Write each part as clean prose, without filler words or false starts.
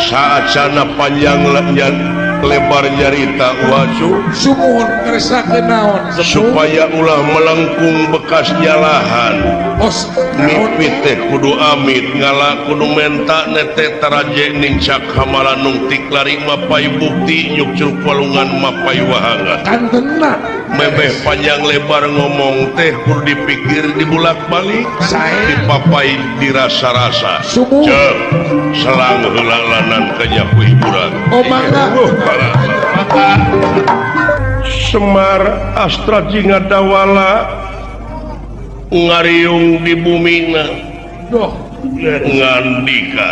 Saacana panjang lebar nyarita wacu sumuhun ngeresakeun naon supaya ulah melengkung bekas nyalahan. Mimpi teh kudu amit ngala kudu menta nete taraje nincak hamalanung tiklari mapai bukti nyukcruk walungan mapai wahangan. Kantena mebeh panjang lebar ngomong teh kudu dipikir dibulak-balik dipapai dirasa-rasa. Ceuk selang heula lanan kanyaku hiburan. Oh mangga. Semar Astra Jingga Dawala ngariung di bumina doh ngandika.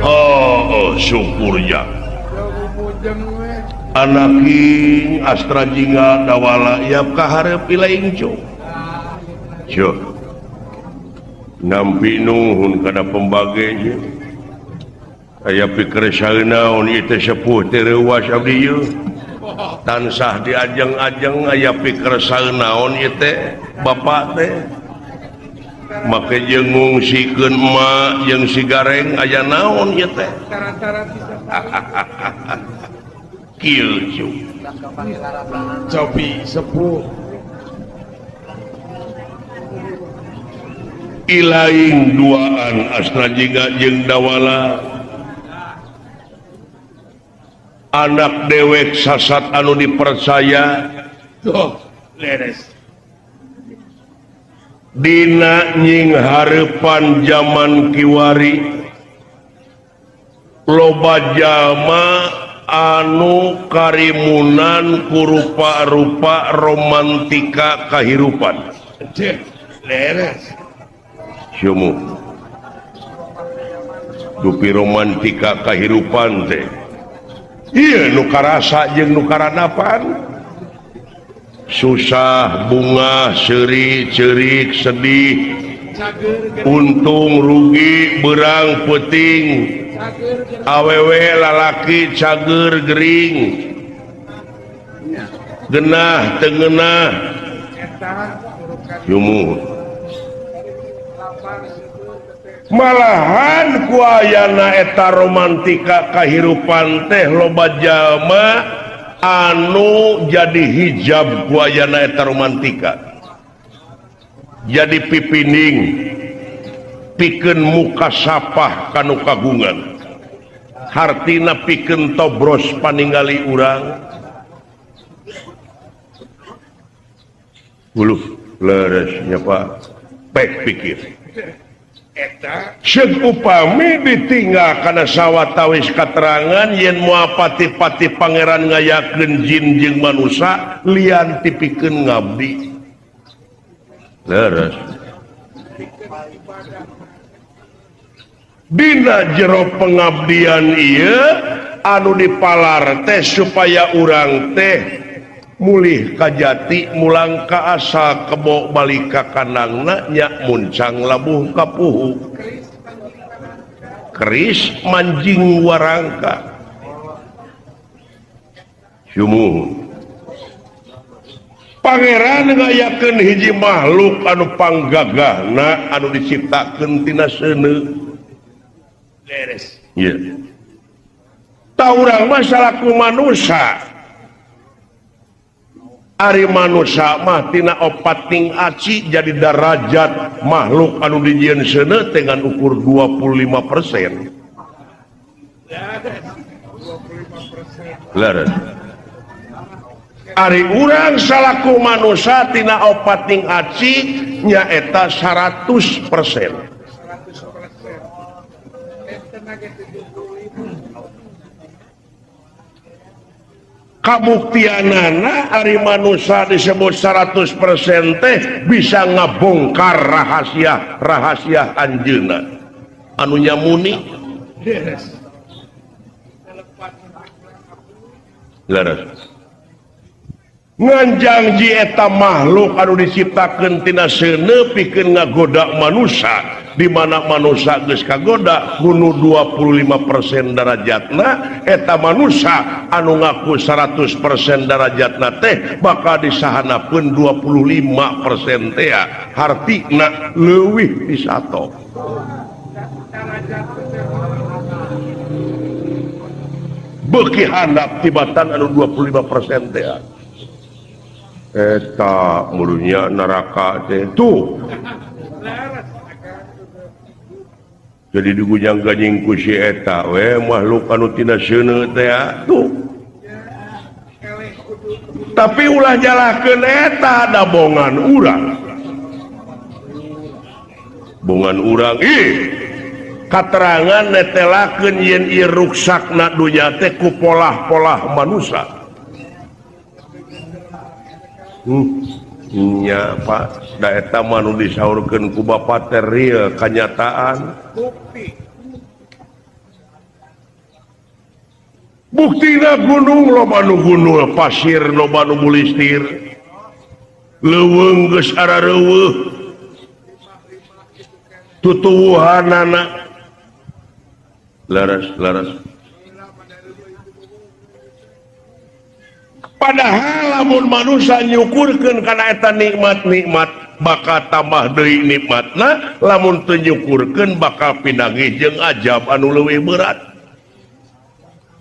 Oh, syukurnya anaking Astra Jingga Dawala yap kaharep ilaing cuk. Cuk nampi nuhun kana pembagenya aya pikir saeunaon ieu teh sepuh teh reuwas abdi ieu tansah diajeng-ajeng aya pikir saeunaon ieu teh bapak teh make jeung ngungsikeun emak jeung si Gareng aya naon ieu teh kieu cuk cobi sepuh ilaing duaan Astra Jingga jeung Dawala anak dewek sasat anu dipercaya oh, leres dina nying hareupan jaman kiwari loba jalma anu karimunan kurupa-rupa romantika kahirupan leres Sumu dupi romantika kahirupan teh ieu nu karasa jeung nu karanapan susah bunga seuri ceurik sedih untung rugi berang peuting awewe lalaki cager gering genah teu ngeunah Sumu malahan kuayana eta romantika kahirupan teh loba jalma anu jadi hijab kuayana eta romantika jadi pipining pikeun muka sapah kanu kagungan hartina pikeun tobros paningali urang buluh leres nya Pak pek pikir Ceuk upami ditinggal kana sawatawis katerangan yen moal pati-pati pangeran ngayakeun jin jeung manusa lian tipikeun ngabdi. Leres. Dina jero pengabdian ieu anu dipalar teh supaya urang teh mulih kajati mulang ka asa kebo balik ka kandangna nya muncang labuh ka puhu keris manjing warangka sumuhun pangeran ngayakeun hiji makhluk anu panggagahna anu diciptakeun tina seuneu leres ieu ta urang mah salaku manusa ari manusia mah tina opat ting aci jadi darajat makhluk anu dijieun seuneu dengan ukur 25%. Leres. Ari urang salaku manusia tina opat ting aci nyaeta 100%. Kabuktianana ari manusia disebut 100% teh bisa ngabongkar rahasia-rahasia anjeunna anu nyamuni leres nganjang ji eta makhluk anu diciptakeun tina seuneu pikeun ngagoda manusia Di mana manusia geus kagoda kuno 25% darajatna eta manusia anu ngaku 100% darajatna teh bakal disahanakeun 25% teh hartina leuwih ti sato. Beuki handap tibatan anu 25% teh. Eta murunya neraka teh tuh. Jadi digunyang ganying ku si eta we makhluk anu tina seuneu teh tuh. Tapi ulah nyalahkeun eta da bongan urang. Bongan urang ih katerangan netelakeun yen ieu ruksakna dunya teh ku polah-polah manusia. Nya Pak da eta mah nu disaurkeun ku bapa teh real kanyataan. Bukti. Buktina gunung loba nu gunul, pasir loba nu bulistir. Leuweung geus arareuweuh. Tutuwuhanana leres-leres. Padahal lamun manusia nyukurkeun kana eta nikmat-nikmat bakal tambah deui nikmatna, lamun teu nyukurkeun bakal pinanggih jeung ajab anu leuwih berat.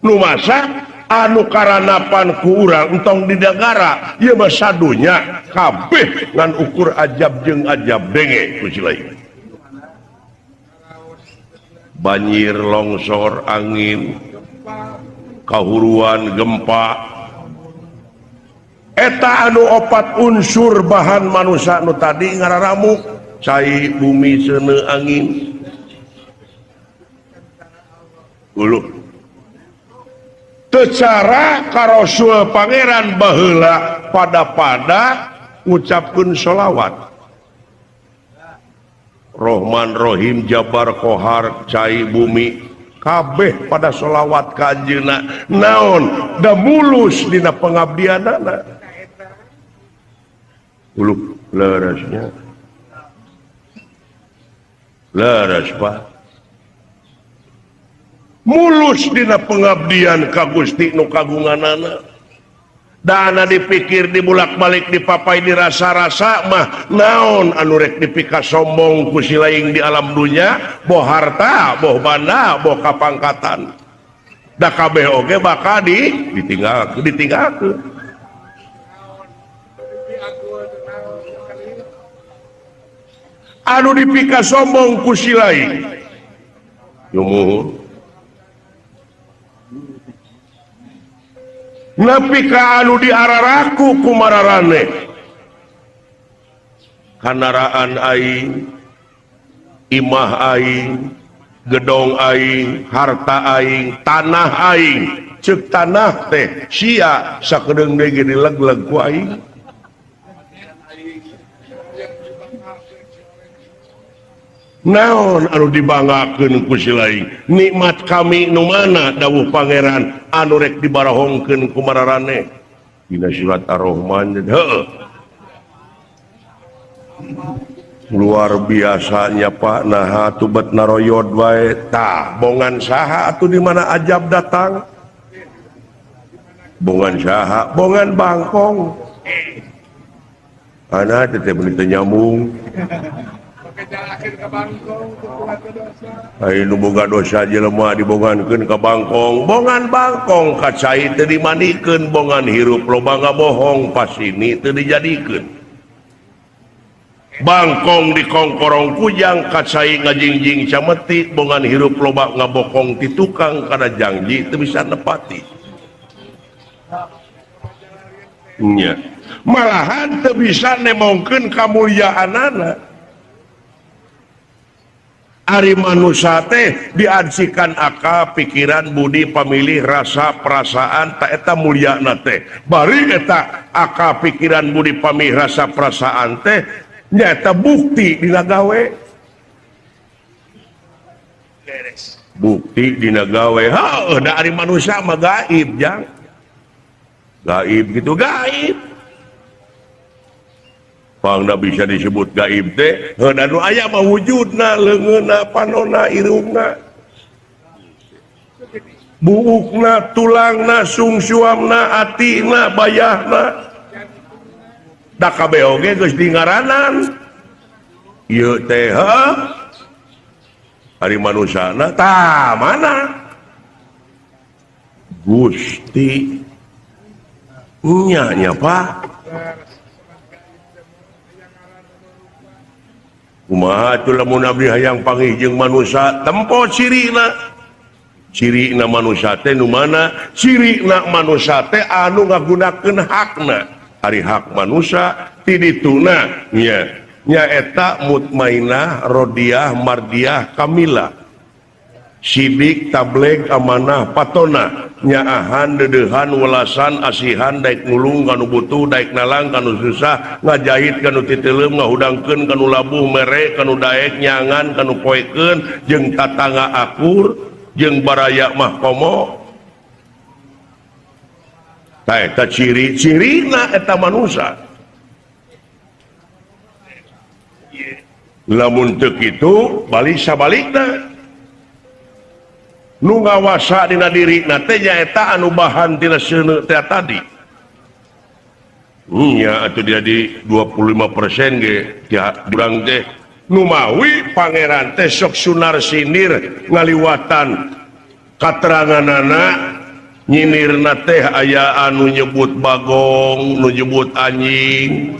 Nu masak anu karanapan ku urang entong di negara ieu mah sadunya kabeh ngan ukur ajab jeung ajab denge ku si lain. Banjir, longsor, angin, kahuruan, gempa eta anu opat unsur bahan manusia nu tadi ngararamuk cai bumi seuneu angin uluh teu cara ka Rasul Pangeran baheula pada-pada ngucapkeun sholawat Rohman Rohim Jabar Kohar cai bumi kabeh pada sholawat ka anjeunna naon da mulus dina pengabdianana uluh leresnya leres Pak mulus dina pengabdian ka Gusti nu kagunganana dana dipikir dibulak-balik dipapai dirasa-rasa mah naon anu rek dipika sombong ku si laing di alam dunya boh harta boh banda boh kapangkatan da kabeh oge bakal ditinggalkeun ditinggalkeun anu dipika sombong ku si laing yumuhun nepi ka anu diararaku ku mararane kanaraan aing imah aing gedong aing harta aing tanah aing ceuk tanah teh sia sakedeung deui ge dileg-leg ku aing naon anu dibanggakeun ku si laing nikmat kami nu mana dawuh pangeran anu rek dibarahongkeun ku mararane dina surat Ar-Rahman heuh luar biasanya Pak naha tubet naroyod wae tah bongan saha atuh di mana ajab datang bongan saha bongan bangkong ana teh meuni teu nyambung ayo nu boga dosa jelema dibongankeun ka bangkong bongan bangkong ka cai teu dimandikeun bongan hirup loba ngabohong pasini teu dijadikeun bangkong dikongkorong kujang ka cai ngajingjing cameti bongan hirup loba ngabokong ti tukang kana janji teu bisa nepati nya malahan teu bisa nemongkeun kamulyaanana. Ari manusia teh diadsikan akal, pikiran, budi, pamilih, rasa, perasaan, tak eta mulyana teh. Bari eta akal, pikiran, budi, pamilih, rasa, perasaan teh nyata bukti dina gawe. Bukti dina gawe. Heuh, da ari manusia mah gaib, jang. Gaib gitu gaib. Pangna bisa disebut gaib teh heuh nu aya mah wujudna leungeunna panonna irungna buukna tulangna sungsuamna atina bayahna da kabeh oge geus dingaranan ieu teh ari manusana tah mana Gusti nya nya Pak. Kumaha atuh lamun abdi hayang panggih jeung manusa tempo cirina. Cirina manusa teh nu mana? Cirina manusa teh anu ngagunakeun hakna. Ari hak manusa ti dituna nya. Nyaeta mutmainah, rodiah, mardiah, kamila. Sidik, tableg, amanah, patona, nyaahan, dedehan, welasan, asihan, daik nulung kanu butuh, daik nalang kanu susah, ngajahit kanu titeleum, ngahudangkeun kanu labuh, mere kanu daek, nyangan kanu poekeun, jeung tatangga akur, jeung baraya mah komo. Tah eta ciri-cirina eta manusa. Lamun teu kitu balik sabalikna. Nu ngawasa dina diri na teh nyaeta anu bahan tina seuneu teh tadi. Nya atuh dia di 25% ge urang teh numawi pangeran teh sok sunar sinir ngaliwatan kateranganana nyinirna teh aya anu nyebut bagong, nu nyebut anjing,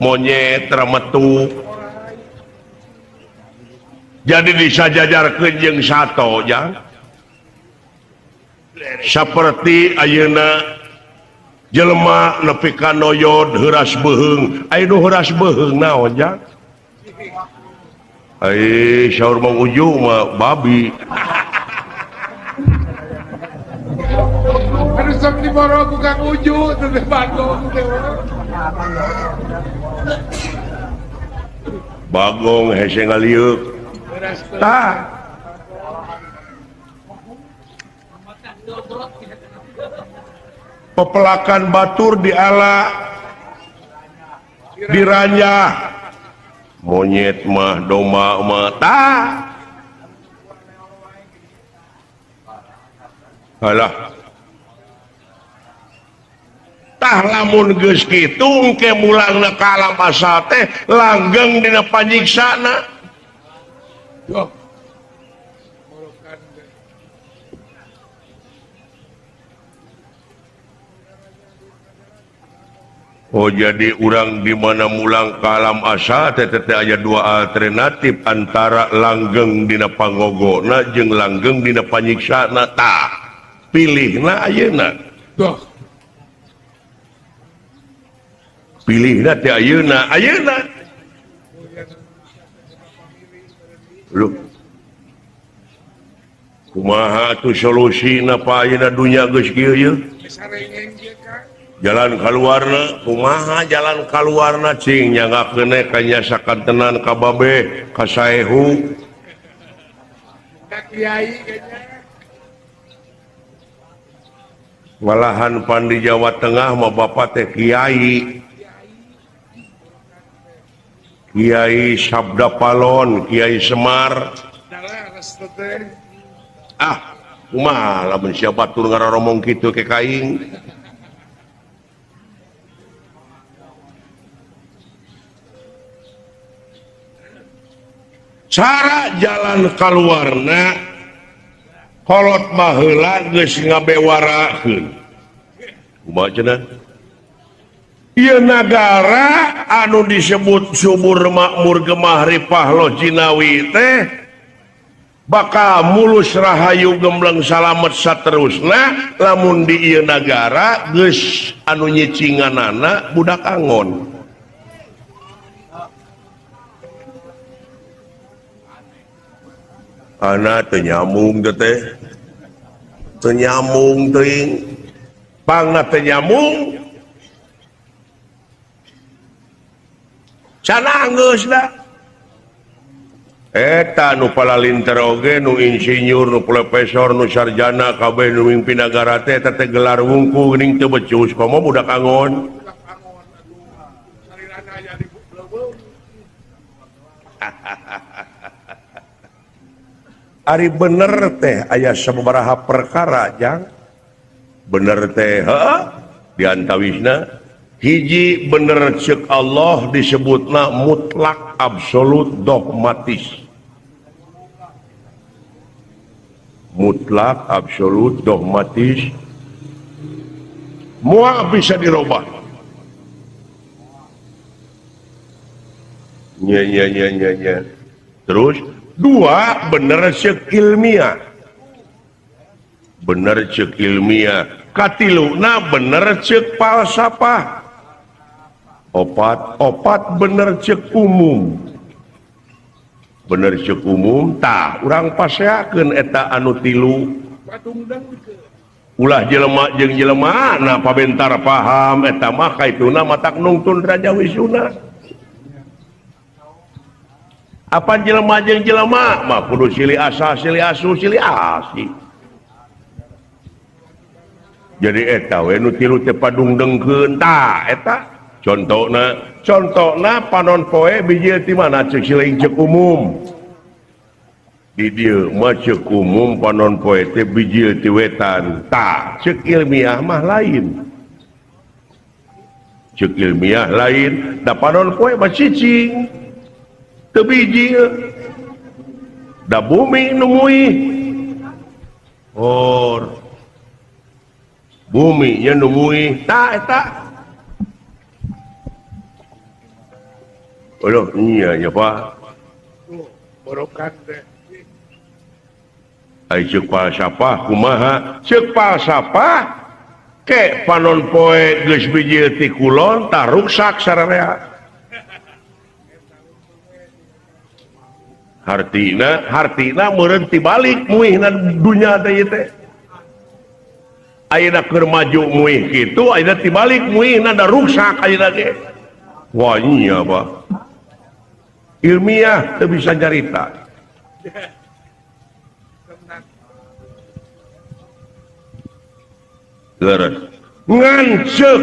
monyet, rametu. Jadi disajajarkeun jeung sato jang. Saperti ayeuna jelema nepi ka noyod heuras beuheung, aya nu heuras beuheung naon jang? Ai saur Mang Uju mah babi. Aduh sok diboro ku Kang Uju teh bagong teh. Bagong hese ngalieuk. Tah. Pepelakan batur diala diranjah monyet mah domba mah tah. Alah. Tah lamun geus kitu engke mulangna ka alam asal teh langgeng dina panyiksana. Oh jadi urang di mana mulang ke alam asal teh teh aya dua alternatif antara langgeng dina pangogona jeung langgeng dina panyiksana. Tah pilihna ayeuna. Pilihna teh ayeuna, ayeuna. Lu kumaha tuh solusina pa ayeuna dunya geus kieu yeuh? Jalan kaluarna kumaha jalan kaluarna cing nyanggakeun ka nyasakan tenan ka babe ka saehu ka kiai. Malahan pan di Jawa Tengah mah bapak teh kiai. Kiai Sabda Palon, Kiai Semar. Ah, kumaha lamun sia batur ngaroromong kitu ke kaing. Cara jalan kaluarna kolot baheula geus ngabewarakeun. Kumaha cenah? Ieu nagara anu disebut subur makmur gemah ripah loh jinawi teh bakal mulus rahayu gembleng salamet saterusna lamun di ieu nagara geus anu nyicinganana budak angon. Ana teu nyambung teh teu nyambung teuing pangna teu nyambung sana geus da eta nu palalinter oge nu insinyur nu profesor nu sarjana kabeh nu mimpin nagara teh eta teh gelar wungku geuning teu becus komo budak angon. Ari bener teh aya sababaraha perkara jang bener teh heuh diantawisna hiji bener ceuk Allah disebutna mutlak absolut dogmatis. Mutlak absolut dogmatis moal bisa dirubah. Nya nya nya nya nya. Terus dua bener ceuk ilmiah. Bener ceuk ilmiah. Katiluna bener ceuk falsafah. Opat opat bener ceuk umum. Bener ceuk umum tah urang paseakeun eta anu tilu. Ulah jelema jeung jelema na pabentar paham eta mah kaituna matak nungtun Raja Wisuna. Apa jelema jeung jelema mah kudu silih asah silih asu silih asi. Jadi eta we nu tilu teh padungdengkeun tah eta contona contona panon poe bijil ti mana ceuk siling ceuk umum. Di dieu mah ceuk umum panon poe teh bijil ti wetan tah ceuk ilmiah mah lain. Ceuk ilmiah lain da panon poe mah cicing teu bijil da bumi nu muih or bumi nya nu muih tah eta. Aduh, iya ya Pak. Borokan teh. Ai ceuk falsafah kumaha? Ceuk falsafah ke panon poe geus bijil ti kulon tah ruksak sararea. Hartina, hartina meureun tibalik muihna dunya teh ieu teh. Ayeuna keur maju muih kitu, ayeuna tibalik muihna da ruksak ayeuna ge. Wah iya Pak. Ilmiah teu bisa nyarita. Leres. Ngan ceuk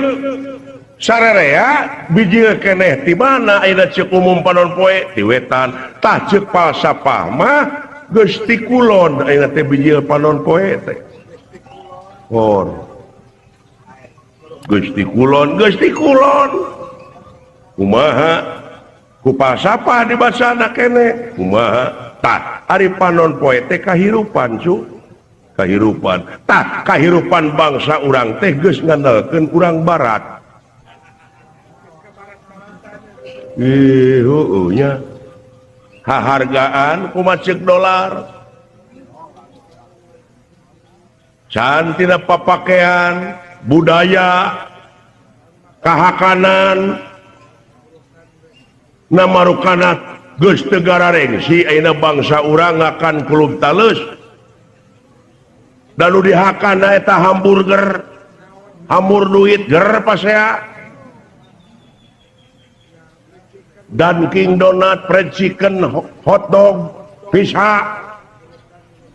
sararea bijil keneh ti mana ayeuna ceuk umum panon poe ti wetan tah ceuk falsafah mah geus ti kulon ayeuna teh bijil panon poe teh. Or. Geus ti kulon, geus ti kulon. Kumaha ku falsafah dibacana keneh kumaha tah ari panon poe teh kahirupan cu kahirupan tah kahirupan bangsa urang teh geus ngandalkeun urang barat. Ih heueuh nya hahargaan kumaha ceuk dolar can tina papakean budaya kahakanan namarukana geus teu gararengsi ayeuna bangsa urang ngakan kulub taleus da nu dihakana eta hamburger hamur duit ger pasea Dunkin Donat fried chicken hotdog pizza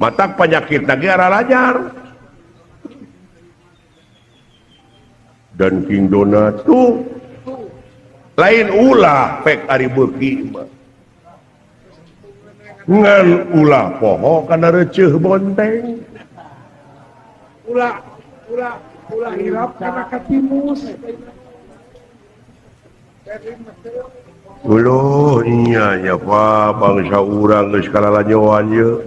matak penyakit lagi arah lajar Dunkin Donat tuh lain ulah pek ari beuki mah ngan ulah poho kana reuceuh bonteng ulah ulah ulah hirap kana katimus. Uluh nya nya Pak bangsa urang geus kalalanyoan ieu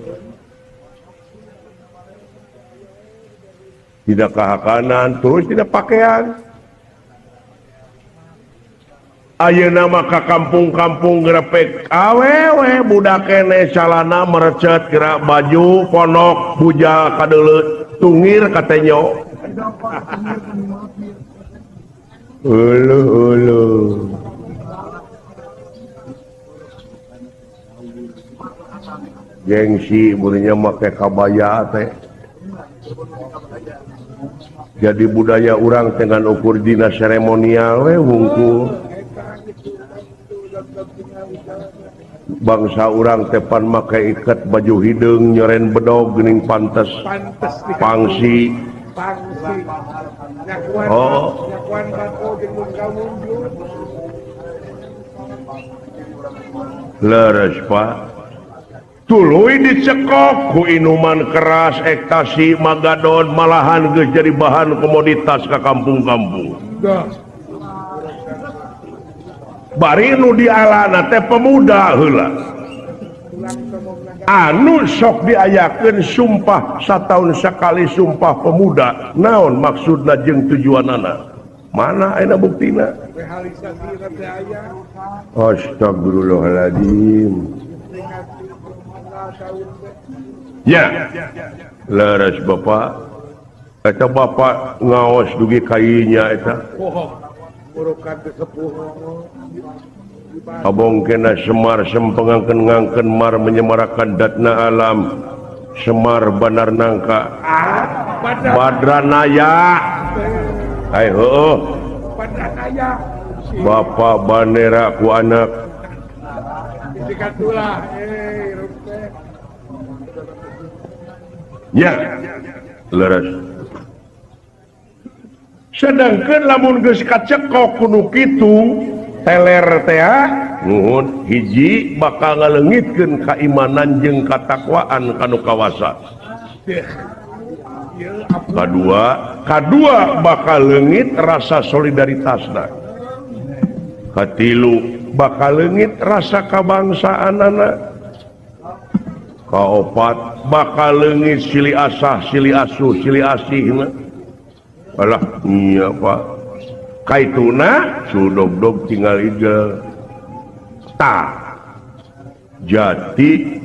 tidak kahakanan terus tidak pakaian. Ayeuna mah ka kampung-kampung grepek awewe budak keneh calana merecet gerak baju ponok bujal kadeuleut tungir katenyo. Uluh uluh. Gengsi murinya make kabaya teh. Jadi budaya urang dengan ukur dina seremonial we wungkul. Bangsa urang tepan make ikat baju hideung nyoren bedog geuning pantes pangsi. Oh. Leres Pak. Tuluy dicekok ku inuman keras ekstasi magadon malahan geus jadi bahan komoditas ka kampung-kampung. Bari nu dialana teh pemuda heula. Anu sok diayakeun sumpah sataun sakali sumpah pemuda, naon maksudna jeung tujuanana? Mana ayeuna buktina? Astagfirullahaladzim. Ya, leres bapak. Eta bapak ngaos dugi kainya eta. Abong kena Semar sempengangkeun ngangkeun mar menyemarakan datna alam. Semar Bandar Nangka. Badranaya. Ai heueuh. Bapak bandera ku anak. Ya, leres. Sedangkan lamun geus kacekok kudu kitu teler teh nuhun hiji bakal ngaleungitkeun kaimanan jeung katakwaan kanu kawasa. Kadua bakal leungit rasa solidaritasna. Katilu bakal leungit rasa kabangsaanana. Kaopat bakal leungit silih asah, silih asuh, silih asihna. Alah iya Pak. Kaituna sudog-dog tinggal igel. Ta jati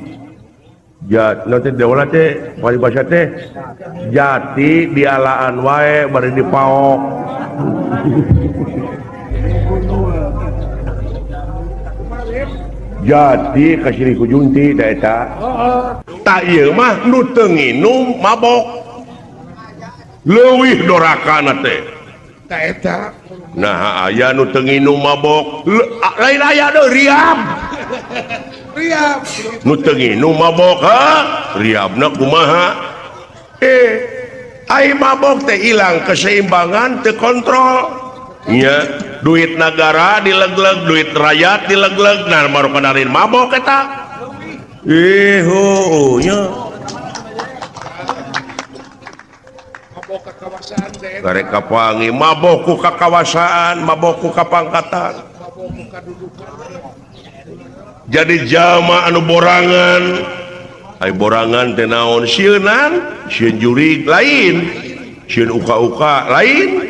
jat nanti deola teh paribasa teh jati dialaan wae bari dipaok. Jati kasirih ku junti da eta. Ta ieu mah nu teu nginum mabok. Leuwih dorakana teh. Ta eta. Nah aya nu teu nginum mabok, lain aya deui riab. Riab. Nu teu nginum mabok, ha? Riabna kumaha? Ai mabok teh ilang keseimbangan, teu kontrol. Nya, duit negara dilegleg, duit rakyat dilegleg, nah baru kenalin mabok eta. Heuh nya. Karek kapangi mabok ku kakawasaan, mabok ku kapangkatan. Jadi jalma anu borangan, ai borangan teh naon sieunan, sieun jurig lain, sieun uka-uka lain.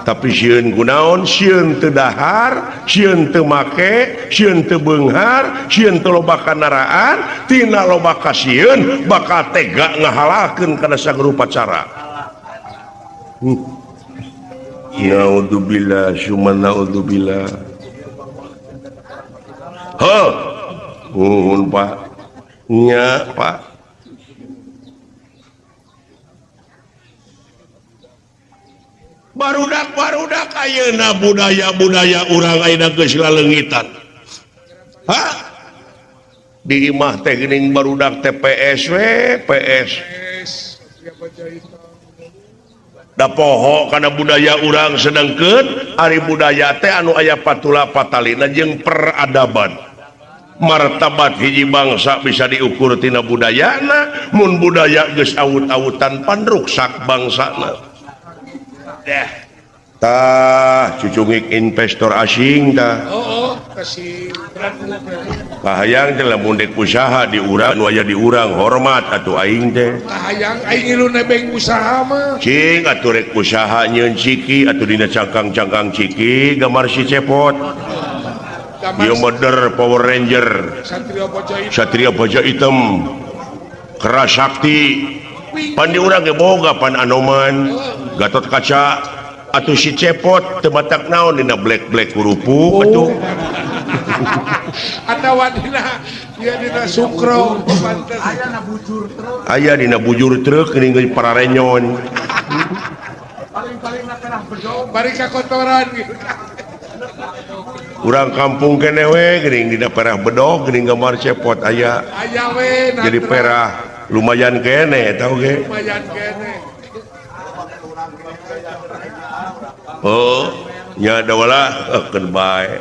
Tapi sieun kunaon, sieun teu dahar, sieun teu make, sieun teu beunghar, sieun teu loba kandaraan, tina loba kasieun bakal tega ngahalakeun kana sagrupa cara. Naudzubillah summa naudzubillah. Heuh. Nuhun Pak. Nya Pak. Barudak-barudak ayeuna budaya-budaya urang ayeuna geus laleungitan. Hah? Di imah teh geuning barudak teh PS we, PS. Da poho kana budaya urang sedengkeun ari budaya teh anu aya patula patalina jeung peradaban. Martabat hiji bangsa bisa diukur tina budayana, mun budaya geus awut-awutan pan ruksak bangsana. Tah cucungik investor asing tah. Kahayang teh lamun dek usaha di urang nu aya di urang hormat atuh aing teh. Kahayang aing ngilu nebeng usaha mah. Cing atuh rek usaha nyeun ciki atuh dina cangkang-cangkang ciki gambar si Cepot. Ieu meder Power Ranger. Satria Baja Hitam. Keras Sakti. Pan di urang ge boga pan Anoman, Gatot Kaca atuh si Cepot teu batak naon dina black-black kerupuk atuh. Atawa dina ieu dina sukro pantes. Aya dina bujur truk geuning geus pararenyon. Paling-paling na bedog bari kakotoran gitu. Urang kampung keneh we geuning dina perah bedog geuning gambar Cepot aya. Aya we jadi perah lumayan kene eta oge. Lumayan kene. Oh, nya dawala keun bae.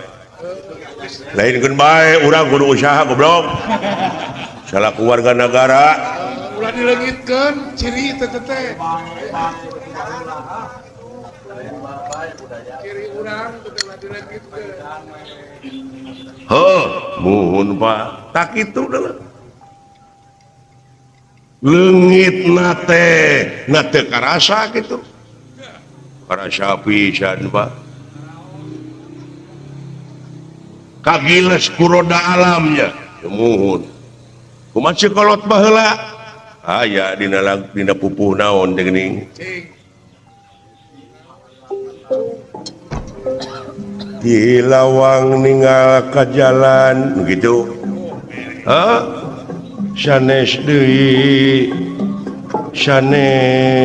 Lain keun bae urang kudu usaha goblok. Salaku warga negara ulah dileungitkeun ciri teh teh. Ciri urang ulah dileungitkeun. Heuh, muhun Pak. Tak kitu deuleu. Leungit na teh, na teu karasa kitu. Karasa pisan Pak. Kagiles ku roda alamnya, muhun. Kumaha ceu kolot baheula? Aya dina dina pupuh naon teh geuning. Di lawang ninggal ka jalan gitu. Hah? Sanes deui. Sanes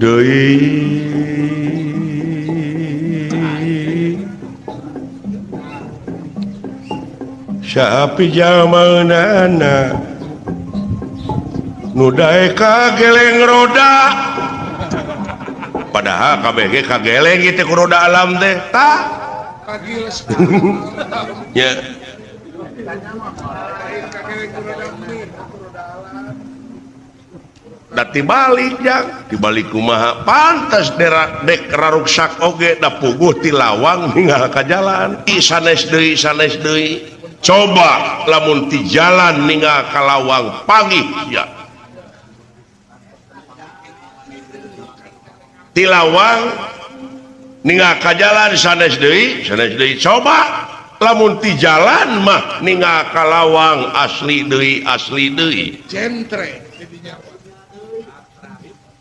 deui. Saha pijamanana nu daek kageleng roda. Padahal KBG kageleng gitu ku roda alam teh tah kagiles ya da tibalik jang tibalik kumaha pantes dek raruksak oge da puguh ti lawang ninggal ka jalan sanes deui coba lamun ti jalan ninggal ka lawang pagi ya ti lawang ninggal ka jalan sanes deui coba lamun ti jalan mah ninggal ka lawang asli deui jentre jadinya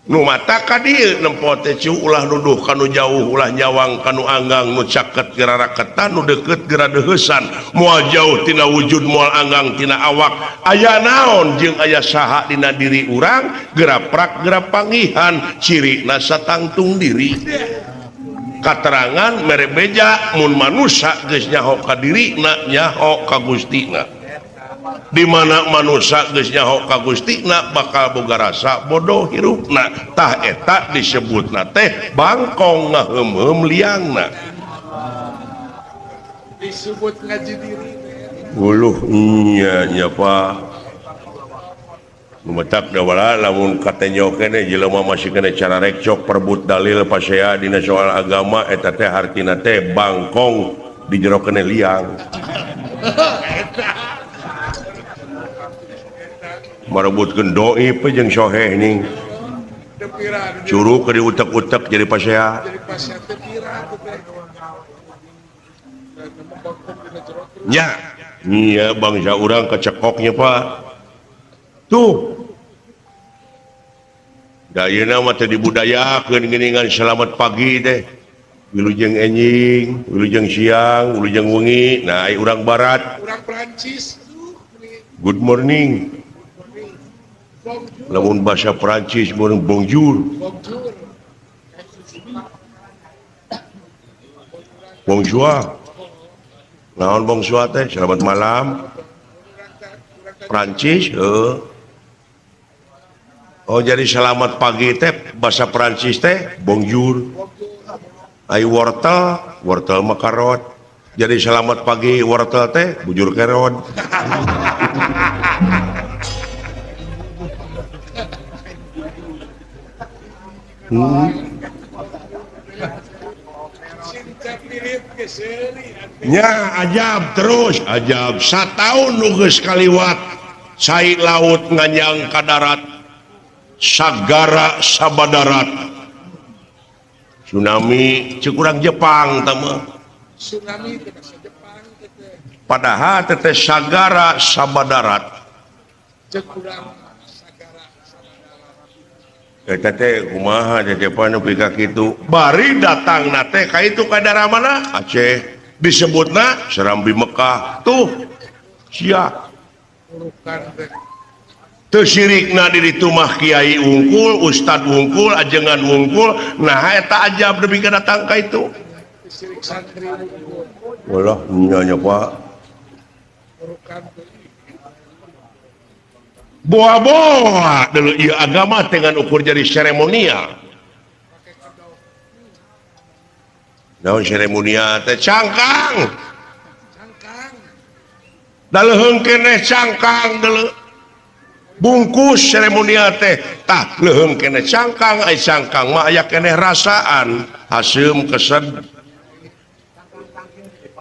nu mata ka dieu nempo teh ciu ulah nuduh kanu jauh ulah nyawang kanu anggang nu caket geura raketan nu deukeut geura deuheusan moal jauh tina wujud moal anggang tina awak aya naon jeung aya saha dina diri urang geura prak geura panggihan cirina satangtung diri katerangan mere beja mun manusa geus nyaho ka dirina nyaho ka Gustina di mana manusia geus nyaho ka Gustina bakal boga rasa bodoh hirupna tah eta disebutna teh bangkong ngaheum-heum liangna disebut ngaji diri uluh nya nya Pak lumetak da wala lamun katenjo keneh jelema masih keneh cara rekcok perebut dalil pasea dina soal agama eta teh hartina teh bangkong di jero keneh liang merebutkeun doi pe jeung soheh ning curug ke diutek-utek jadi pasea nya nya bangsa urang kecekoknya Pak tuh da ayeuna mah teh dibudayakeun geuningan selamat pagi teh wilujeng enjing wilujeng siang wilujeng wengi nah ai urang barat urang Prancis good morning lamun bahasa Perancis mun bonjour bonjour naon bonjour teh selamat malam Perancis heuh oh jadi selamat pagi teh bahasa Perancis teh bonjour ai wortel wortel mah karot jadi selamat pagi wortel teh bujur kerot. Nya ajab terus ajab sataun nu geus kaliwat cai laut nganjang ka darat sagara sabadarat tsunami ceuk urang Jepang tah mah tsunami teh Jepang teh padahal teh sagara sabadarat ceuk urang eta teh kumaha teh Jepang nepi ka kitu bari datangna teh ka itu ka daerah mana Aceh disebutna Serambi Mekah tuh sia teu sirikna di ditu mah kiai wungkul ustad wungkul ajengan wungkul nah eta ajab nepi ka datang ka itu walah nya nya Pak boa-boa dulu ieu agama dengan ukur jadi seremonial naon seremonial teh cangkang Da leuheung keneh cangkang deuleu. Bungkus seremonial teh tah leuheung keneh cangkang ai cangkang mah aya keneh rasaan haseum kesed.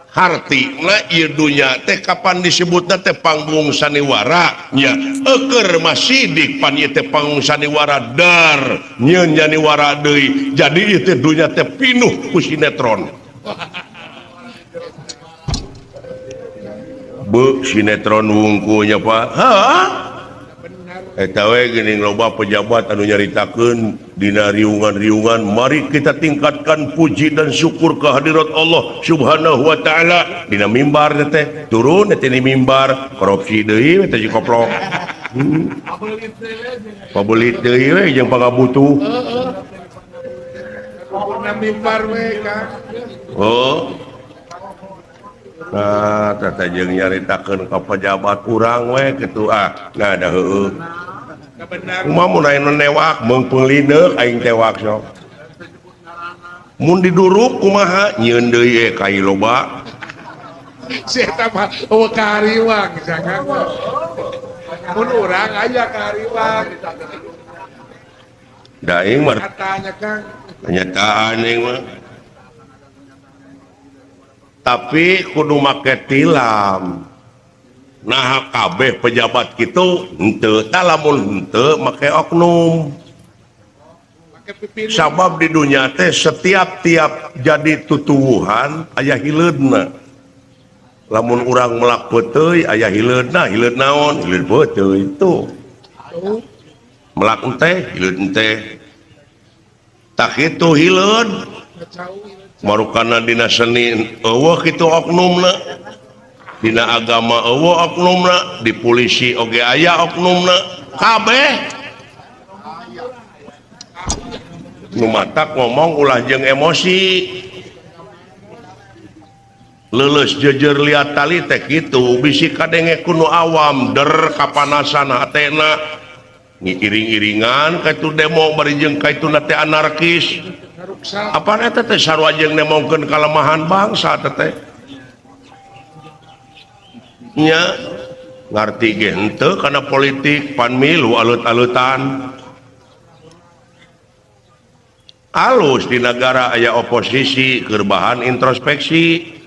Hartina ieu dunya teh kapan disebutna teh panggung saniwara nya eueur mah sidik pan ieu teh panggung saniwara dar nyieun janiwara deui jadi ieu teh dunya teh pinuh ku sinetron. Beuh sinetron wungkulnya Pak. Heuh. Eta we geuning loba pejabat anu nyaritakeun dina riungan-riungan mari kita tingkatkan puji dan syukur kehadirat Allah Subhanahu wa taala dina mimbar teh turun teh di mimbar korupsi deui teh si koplok. Pabelit deui we jeung pangabutuh. Dina mimbar we Kang. Oh. Nah, teh jeung nyaritakeun ka pejabat urang we kitu ah. Nah da heueuh. Kumaha mun aya nu newak meungpeung lineuk aing tewak sok. Mun diduruk kumaha nyieun deui kai loba. Si eta mah eueuh kahariwang jangan. Mun urang aya kahariwang. Da aing mah katanya Kang. Kenyataan aing mah. Tapi kudu make tilam. Nah kabeh pejabat kitu henteu tah lamun henteu make oknum. Sabab di dunya teh setiap tiap jadi tutuwuhan aya hileudna. Lamun urang melak peuteuy aya hileudna, hileud naon? Hileud peuteuy tuh. Melak enteh, hileud enteh. Tah kitu hileud. Marukana dina seni eueuh kitu oknumna. Dina agama eueuh oknumna, di polisi oge aya oknumna, kabeh. Nu matak ngomong ulah jeung emosi. Leuleus jeujeur liat tali teh kitu, bisi kadenge ku nu awam der kapanasan hatena. Ngiring-iringan ka itu demo bari jeung ka itu teh anarkis. Apaan eta teh sarua jeung nemongkeun kalemahan bangsa teh. Nya ngarti ge henteu kana politik pan milu alut-alutan. Alus di negara aya oposisi keur bahan introspeksi.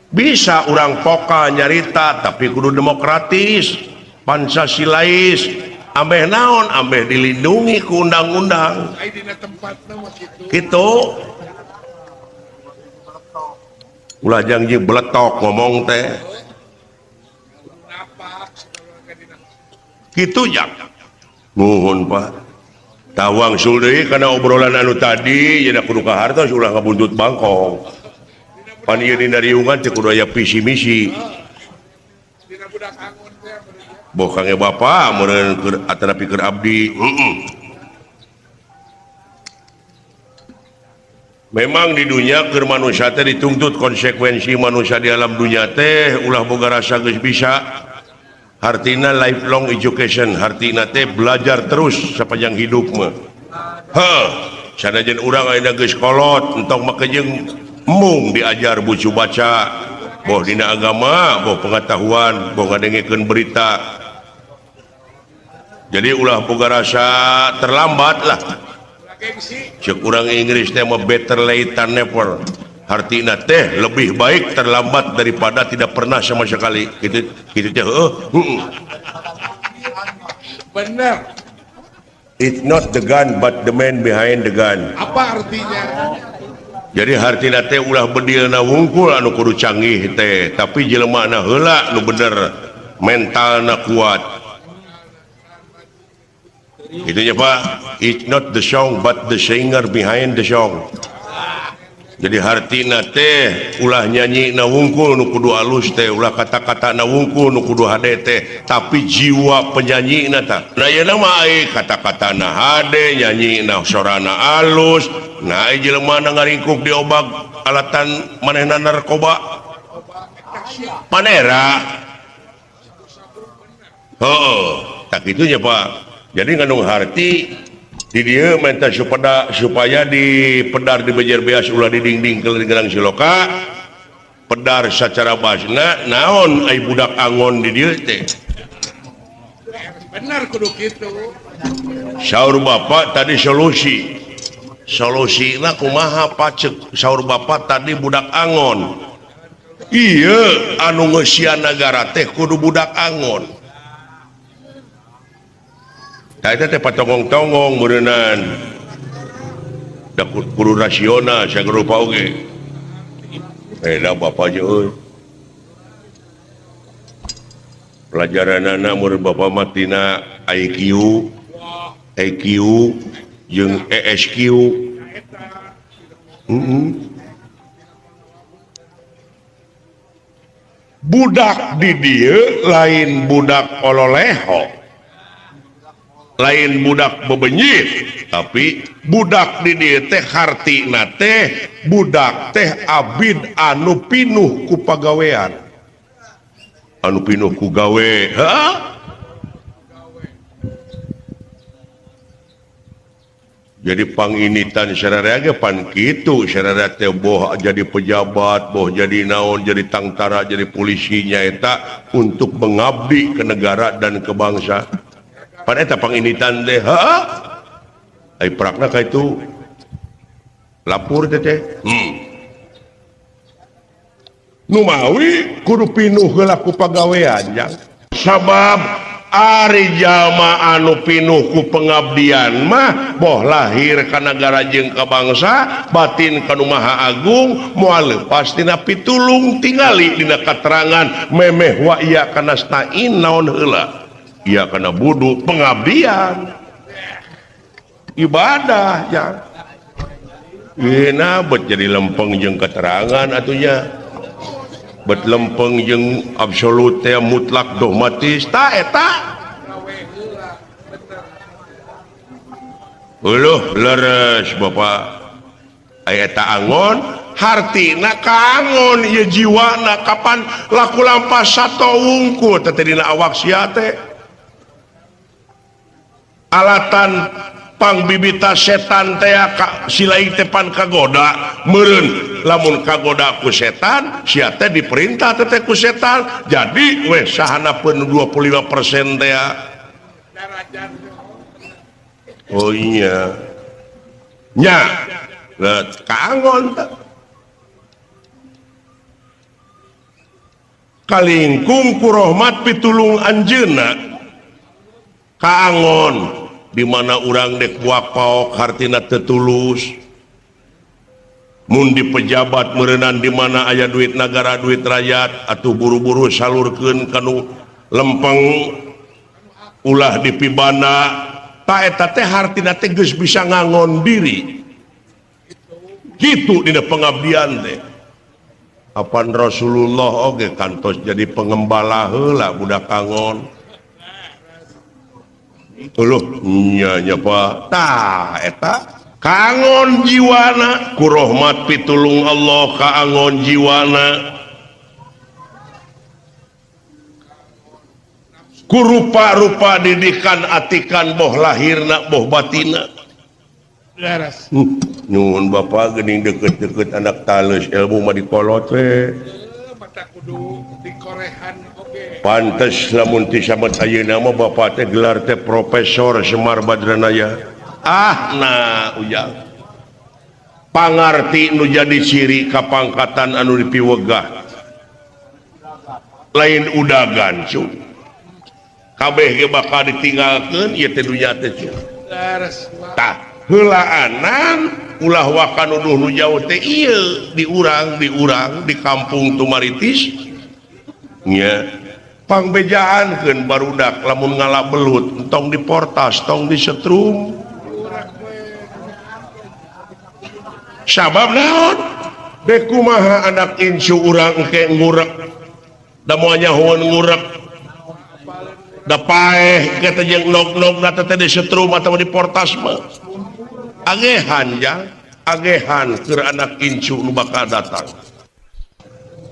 Bisa urang poka nyarita tapi kudu demokratis, Pancasilais, ambeh naon ambeh dilindungi ku undang-undang. Kitu. Ulah janji beletok ngomong teh. Kitu jak. Nuhun Pak. Tawang sul deui kana obrolan anu tadi nya kudu ka hartos ulah ngabuntut bangkong. Pan ieu dina riungan teh kudu aya visi misi. Boh kange bapa meureun keur atanapi keur abdi. Memang di dunia keur manusia teh dituntut konsekuensi manusia di alam dunia teh ulah boga rasa geus bisa. Hartina lifelong education, hartina teh belajar terus sepanjang hidup mah. Heuh, sanajan urang ayeuna geus kolot entong make jeung embung diajar bucu baca, boh dina agama, boh pengetahuan, boh ngadengekeun berita. Jadi ulah boga rasa terlambat lah. Cek urang Inggris teh mah better late than never. Hartina teh lebih baik terlambat daripada tidak pernah sama sekali. Gitu gitu teh heuh. Bener. It's not the gun but the man behind the gun. Apa artinya? Jadi hartina teh ulah bedilna wungkul anu kudu canggih teh, tapi jelemana heula nu bener, mentalna kuat. Itunya Pak, it's not the song but the singer behind the song. Jadi hartina teh ulah nyanyi na wungkul nu kudu alus teh, ulah kata-kata na wungkul nu kudu hade teh, tapi jiwa penyanyi na tah. Nah yeuna mah ai kata-kata na hade, nyanyi na sorana alus, nah ai jelema na ngaringkuk diobag alatan manehna narkoba. Panera. Heeh, tak kitunya Pak. Jadi ngandung harti di dieu minta supaya di pedar di bejer beas ulah di dingding ke Gerang Siloka. Pedar secara basna naon ai budak angon di dieu teh. Bener kudu kitu. Saur bapak tadi solusi. Solusina kumaha pacek saur bapak tadi budak angon. Iya anu ngeusian nagara teh kudu budak angon. Tah eta teh patongong-tongong meureunnan. Da kudu rasional sagerupa oge. Da bapak je euy. Pelajaranana mun bapak mah tina IQ, EQ jeung ESQ. Budak di dieu lain budak ololeho, lain budak bebenyit, tapi budak di dieu teh hartina teh budak teh abid anu pinuh ku pagawean, anu pinuh ku gawe. Hah? Jadi panginitan sararea ge pan kitu, sararea teh boh jadi pejabat, boh jadi naon, jadi tangtara, jadi polisi nyaeta untuk mengabdi ke negara dan ke bangsa. Pan eta panginitan teh, heuh. Ai prakna ka itu lapor teh teh. Numawi kudu pinuh heula ku pagawean jang. Sabab ari jalma anu pinuh ku pengabdian mah boh lahir ka nagara jeung ka bangsa, batin ka nu Maha Agung, moal leupas tina pitulung tingali dina katerangan memeh wa iya kana stain naon heula. Iya kana budu pengabdian. Ibadah jang. Yeuna bet jadi lempeng jeung keterangan atunya. Bet lempeng jeung absolut teh mutlak dogmatis ta eta. Uluh leres bapak aya eta angon hartina kaangon ieu jiwana kapan laku lampah sato wungkul teh dina awak sia teh alatan pangbibita setan teh ka silaing teh pan kagoda meureun lamun kagoda ku setan sia teh diperintah teh ku setan jadi weh sahanapeun 25% teh. Oh iya nya kaangon teh kalingkung ku rahmat pitulung anjeunna kaangon di mana urang dek buak paok hartina teu tulus mun di pejabat meureunan di mana aya duit nagara duit rakyat atuh buru-buru salurkeun kanu lempeng ulah dipibana ta eta teh hartina teh geus bisa ngangon diri kitu dina pengabdian teh. Apan Rasulullah oge kantos jadi pengembala heula budak angon. Uluh nya nya Pak tah eta kaangon jiwana ku rahmat pitulung Allah kaangon jiwana ku rupa-rupa didikan atikan boh lahirna boh batina. Leres. Nyuhun bapak geuning deket-deket anak tales ilmu mah dikolot we. Mata kudu dikorehan oge. Pantes lamun ti samet ayeuna mah bapak teh gelar teh Profesor Semar Badranaya. Ah nah ujang. Pangarti nu jadi ciri kapangkatan anu dipiwegah. Lain udagan cu. Kabeh ge bakal ditinggalkeun ieu teh dunya teh cu. Leres. Tah heulaanan ulah waka nuduh nu jauh teh ieu di urang di kampung Tumaritis nya pangbejaankeun barudak lamun ngala belut entong di portas tong di setrum sabab naon dek kumaha anak incu urang engke ngurek da moal nyahoeun ngurek da paeh teh jeung nog-nog teh di setrum atawa di portas mah agehan jang agehan keur anak incu nu bakal datang.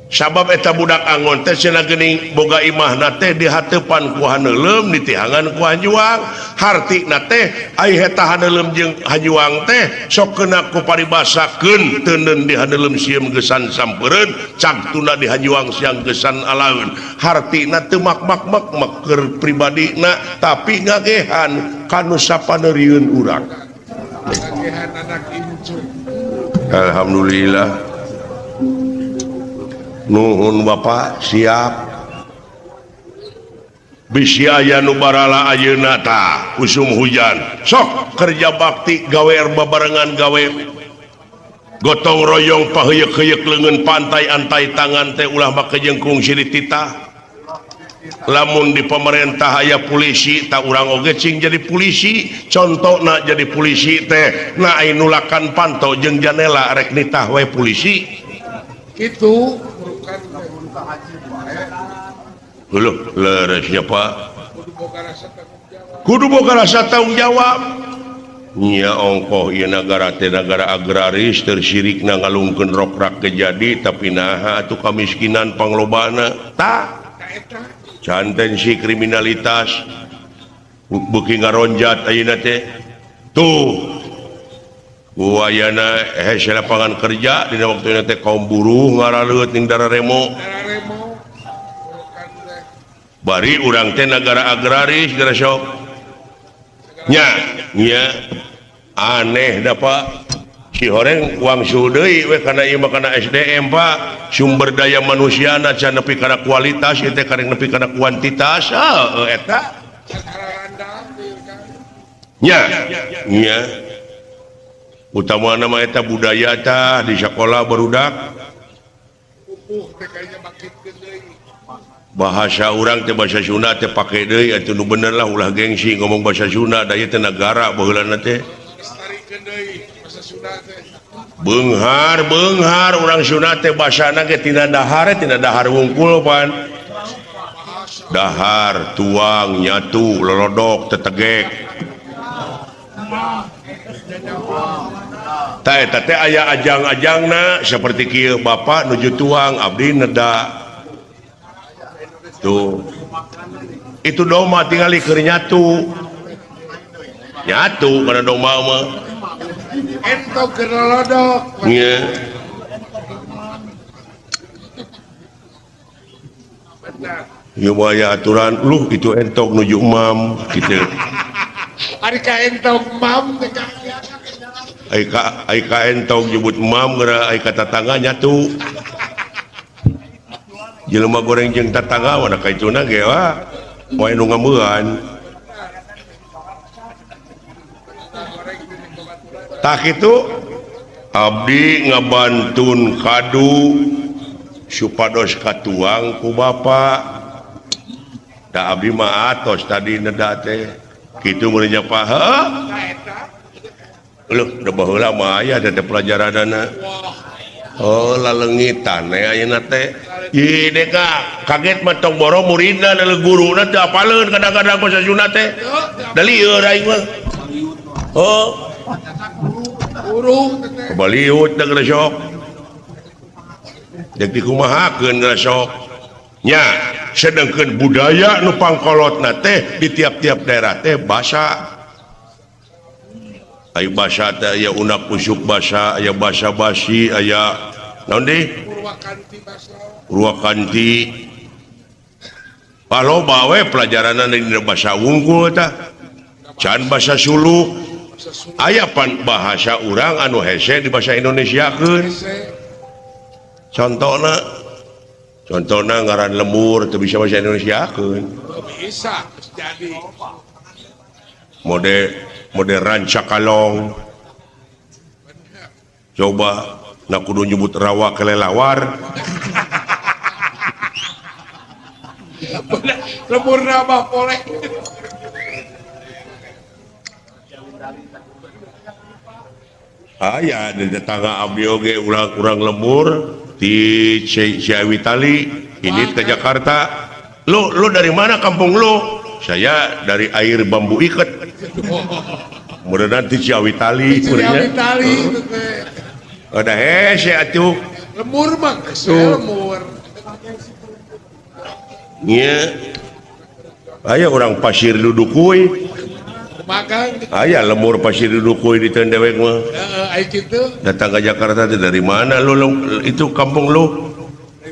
Sabab eta budak angon teh cenah geuning boga imahna teh dihateupan ku haneuleum ditihangan ku hanjuang. Hartina teh ai eta haneuleum jeung hanjuang teh sok kena ku paribasakeun teuneun di haneuleum sieum geusan sampeureun cagtuna di hanjuang siang geusan alaeun. Hartina teu mak-mak-mak keur pribadina tapi ngagehan kanu sapaneurieun urang. Ngagehan anak incu. Alhamdulillah. Nuhun Bapak siap. Bisi aya nu barala ayeuna tah usum hujan. Sok kerja bakti gawe babarengan gawe gotong royong paheuyeuk-heuyeuk leungeun pantai antai tangan teh ulah make jengkung silih titah. Lamun di pemerintah aya polisi tak urang oge cing jadi polisi. Contona jadi polisi teh na ai nulakan panto jeung janela rek nitah we polisi. Itu loh, leresnya Pak. Kudu boga rasa tanggung jawab. Nya ongkoh ieu nagara teh nagara agraris tersirikna ngalungkeun rokrak kejadi tapi naha atuh kamiskinan panglobana. Tah. Can tensi kriminalitas beuki ngaronjat ayeuna teh. Tuh. Wayana hese lapangan kerja dina waktuna teh kaum buruh ngaraleut ning dararemo. Bari urang teh nagara agraris geura sok. Nya, nya aneh da Pak. Si horeng wangsul deui we kana ieu mah kana SDM Pak. Sumber daya manusiana can nepi kana kualitas ieu teh karek nepi kana kuantitas. Heuh eta. Nya, nya. Utama nama eta budaya tah di sekolah barudak. Bahasa urang teh bahasa Sunda teh pake deui atuh nu bener lah ulah gengsi ngomong bahasa Sunda da ieu teh nagara baheulana teh. Beunghar beunghar urang Sunda teh basana ge tina dahar tina dahar wungkul pan. Dahar tuang nyatu lolodok tetegek. Tah eta teh aya ajang-ajangna seperti kieu bapak nuju tuang abdi neda. Tuh. Itu doma tingali keur nyatu. Nyatu kana doma mah. Entog keur lolodok. Nya. Ieu mah aya aturan luh itu entog nuju emam kitu. Ari ka entog mam teh ka. Ai ka entog nyebut mam geura ai ka tatangga nyatu. Jelema goreng jeung tatangga wana ka ituna ge wah wae nu ngameuan. Tah kitu abdi ngabantun kadu supados katuang ku bapa. Da abdi mah atos tadi neda teh. Kitu mun nya Pak. Heuh. Leuh, da baheula mah aya teh pelajaranana. Oh, laleungitan we ayeuna teh. Ih, deka kaget mah tong boro muridna da guruna teu apaleun kadang-kadang basa Sunda teh. Da lieur aing mah. Oh. Guru teh. Baliut da geus sok. Deuk dikumahakeun geus sok. Nya, sedengkeun budaya nu pangkolotna teh di tiap-tiap daerah teh basa. Aya basa teh aya unak usuk basa, aya basa basi, aya naon deui? Purwakanti basa. Purwakanti. Paloba we pelajaranna dina basa wungkul tah. Can basa Sulu. Aya pan bahasa urang anu hese di bahasa Indonesiakeun. Contohna ngaran lembur teu bisa bahasa Indonesiakeun. Bisa jadi. Mode Rancakalong. Coba na kudu nyebut rawa kelelawar. Lembur mah boleh. Aya di tetangga abdi oge urang lembur di Ciawitali ini ke Jakarta. Lu dari mana kampung lu? Saya dari air bambu iket. Mudah-mudahan di Ciawitali. Ciawitali itu teh. Ada hese atuh. Lemur mah, lemur. Nya. Aya orang pasir duduk kuy. Makan. Aya lemur pasir duduk kuy di dewek mah. Heeh, ai kitu. Datang ke Jakarta teh dari mana lu, itu kampung lu?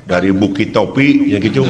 Dari Bukit Topi ya gitu.